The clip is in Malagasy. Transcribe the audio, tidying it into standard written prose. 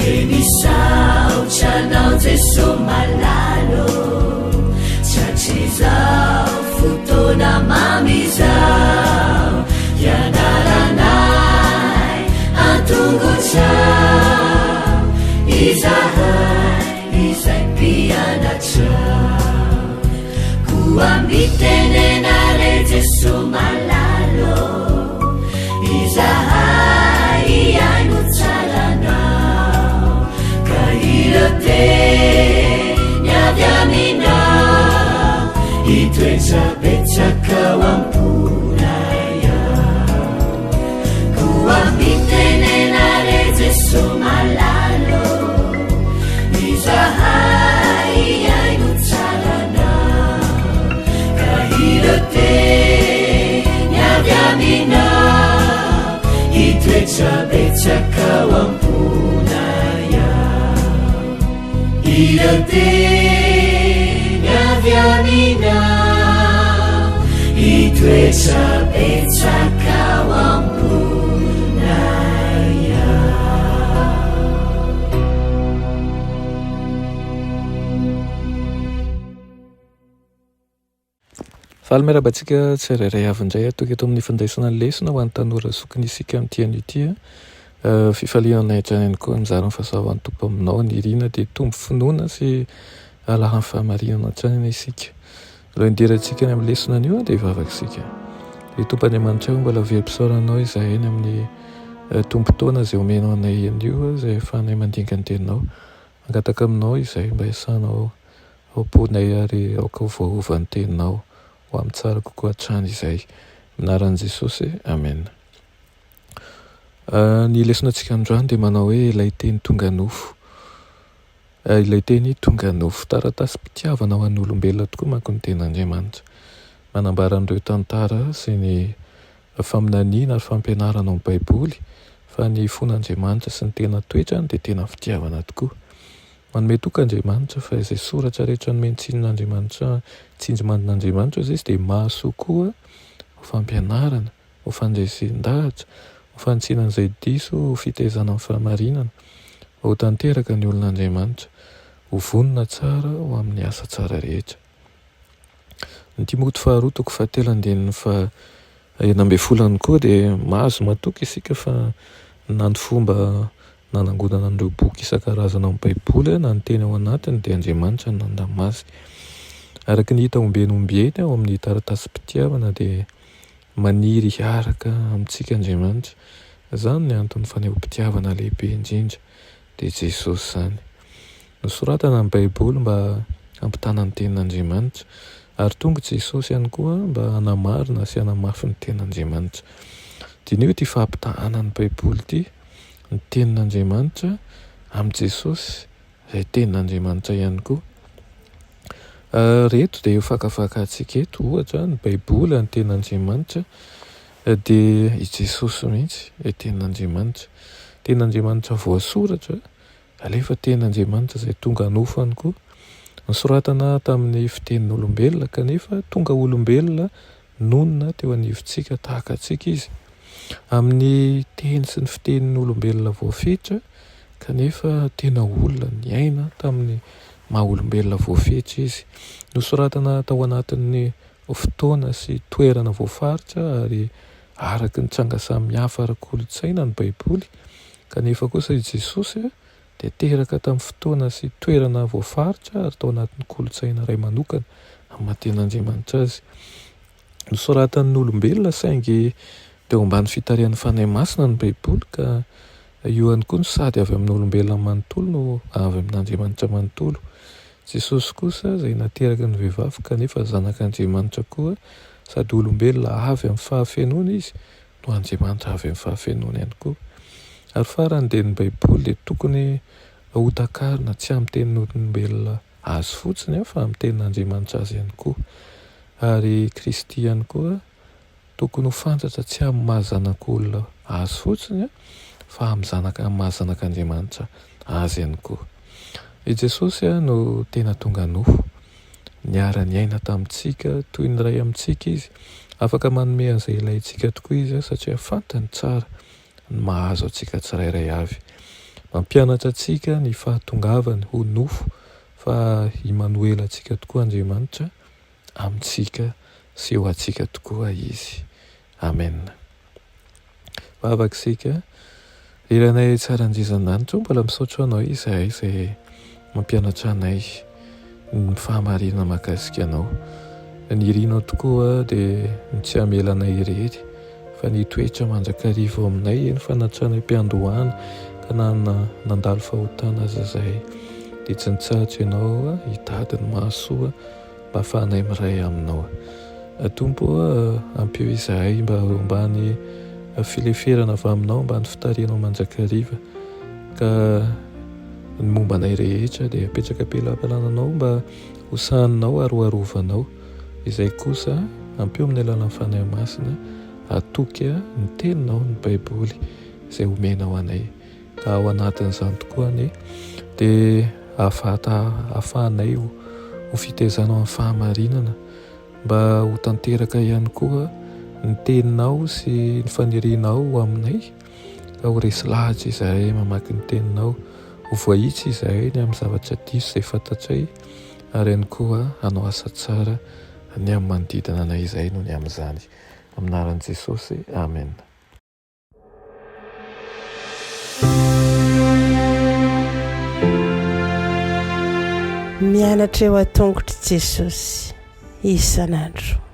Dia misaotra anao Jeso malala ô, Tratrizao fotoana mamy izao, Hianaranay an-tongotrao, Izahay izay mpianatrao. Koa mitenena re Jeso malala ô, Izahay hihaino tsara anao, Ka ireo teny avy aminao, Hitoetra betsaka ao am-ponay ao. Koa mitenena re Jeso malala ô, Izahay hihaino tsara anao, Ka ireo teny avy aminao, Hitoetra betsaka ao am-ponay ao. Ireo teny avy aminao, Hitoetra betsaka ao am-ponay ao. Faly miarahaba antsika tsirairay avy indray tonga eto amin'ny fandraisana lesona ho an'ny tanora zokiny isika amin'ity anio ity. Fifaliana anay hatrany ihany koa mizara ny fahasoavan'ny Tompo aminao. Ny irina dia hitombo finoana sy hahalala ny fahamarinana hatrany anie isika. Alohan'ny hidirantsika any amin'ny lesona anio dia hivavaka isika. Ry Tompo Andriamanitra o, mbola velom-pisaorana Anao izahay ny amin'ny tombon-taona izay omenao anay anio izay ahafahanay mandinika ny Teninao. Mangataka Aminao izahay mba hiasanao ao am-ponay ary aoka ho voaova ny Teninao ho amin'ny tsara kokoa hatrany izay. Amin'ny anaran'i Jesosy, Amena. Ny lesonantsika androany dia manao hoe ilay teny tonga nofo. Ilay teny tonga nofo. Taratasim-pitiavana ho an'ny olombelona tokoa manko ny tenin'Andriamanitra. Manambara an'ireo tantara sy ny faminaniana ary fampianarana ao amin'ny Baiboly fa ny fon'Andriamanitra sy ny tena toetrany dia tena fitiavana tokoa. Manome toky Andriamanitra fa izay soratra rehetra nomeny tsinin'Andriamanitra, tsinjomandin'Andriamanitra hozy izy dia mahasoa koa ho fampianarana, ho fandresen-dahatra, ho fanitsiana an'izay diso, ho fitaizana amin'ny fahamarinana, ho tanteraka ny olon'Andriamanitra, ho vonona tsara ho amin'ny asa tsara rehetra. Ny Timoty faharoa toko fahatelo andininy faha 16 ihany koa dia mahazo matoky isika fa na ny fomba nanangonana an'ireo boky isan-karazany ao amin'ny Baiboly na ny teny ao anatiny dia Andriamanitra no nandamina azy. Araka ny hita ombieny ombieny ao amin'ny taratasim-pitiavana dia maniry hiaraka amintsika Andriamanitra. Izany ny anton'ny fanehoam-pitiavana lehibe indrindra dia Jesosy izany. Nosoratana ny Baiboly mba hampitana ny tenin'Andriamanitra, ary tonga i Jesosy ihany koa mba hanamarina sy hanamafy ny tenin'Andriamanitra. Diniho ity fampitahana ny Baiboly ity, ny tenin'Andriamanitra amin'i Jesosy, izay tenin'Andriamanitra ihany koa. Ireto dia hofakafakantsika eto, ohatra, ny Baiboly, ny tenin'Andriamanitra, dia i Jesosy mihitsy ilay tenin'Andriamanitra. Tenin'Andriamanitra voasoratra. Alefa tenin'Andriamanitra izay tonga nofo ihany koa. Nosoratana tamin'ny fitenin'olombelona kanefa tonga olombelona nonina teo anivontsika tahaka antsika izy. Amin'ny teny sy ny fitenin'olombelona voafetra kanefa tena olona niaina tamin'ny maha olombelona voafetra izy. Nosoratana tao anatin'ny fotoana sy toerana voafaritra ary araka ny tranga samihafa ara-kolontsaina ny Baiboly Kanefa kosa i Jesosy dia teraka tamin'ny fotoana sy toerana voafaritra ary tao anatin'ny kolontsaina iray manokana amin'ny maha Tenin'Andriamanitra azy. Nosoratan'ny olombelona saingy teo ambany fitarihan'ny Fanahy Masina ny Baiboly ka io ihany koa no sady avy amin'ny olombelona manontolo no avy amin'Andriamanitra manontolo. Jesosy kosa izay nateraky ny vehivavy kanefa Zanak'Andriamanitra koa sady olombelona avy amin'ny fahafenoana izy no Andriamanitra avy amin'ny fahafenoany ihany koa. Ary farany dia ny Baiboly dia tokony ho takarina tsy amin'ny tenin'olombelona azy fotsiny fa amin'ny tenin'Andriamanitra azy ihany koa. Ary Kristy ihany koa tokony ho fantatra tsy amin'ny maha zanak'olona azy fotsiny fa amin'ny zanaka amin'ny maha zanak'Andriamanitra azy ihany koa. I Jesosy no tena tonga nofo. Niara-niaina tamintsika toy ny iray amintsika Izy. Afaka manome an'izay ilaintsika tokoa Izy satria fantany tsara ny mahazo antsika tsirairay avy. Mampianatra antsika ny fahatongavany ho nofo fa Imanoela antsika tokoa Andriamanitra, amintsika sy ho antsika tokoa Izy. Amen. Vavaka isika. Ry Rainay tsara indrindra an-danitra ô, mbola misaotra Anao izahay izay mampianatra anay ny fahamarinana mahakasika Anao. Ny irinao tokoa dia ny tsy hamela anay irery fa ny hitoetra mandrakariva ao aminay, eny fa na hatrany am-piandohana ka na nandalo fahotana aza izahay dia tsy nitsahatra Ianao hitady ny mahasoa mba ahafahanay miray aminao. Tompo ô, ampio izahay mba ho ambany fileferana avy aminao, ambany fitarihanao mandrakariva, ka ny momba anay rehetra dia apetraka am-pelapelananao mba ho sahaninao ary ho arovanao. Izay kosa, ampio amin'ny alalan'ny Fanahy Masina hatoky ny Teninao, ny Baiboly, izay omenao anay. Ka ao anatin'izany tokoa anie dia ahafahanay ho fitaizana amin'ny fahamarinana mba ho tanteraka ihany koa ny teninao sy ny fanirianao ho aminay ka ho resy lahatra izahay mamaky ny teninao, ho voahitsy izahay ny amin'ny zavatra diso izay fantatray ary ihany koa hanao asa tsara ny amin'ny manodidina anay izahay noho ny amin'izany. Amin'ny anaran'i Jesosy, Amen. Mianatra eo an-tongotr'i Jesosy isan'andro.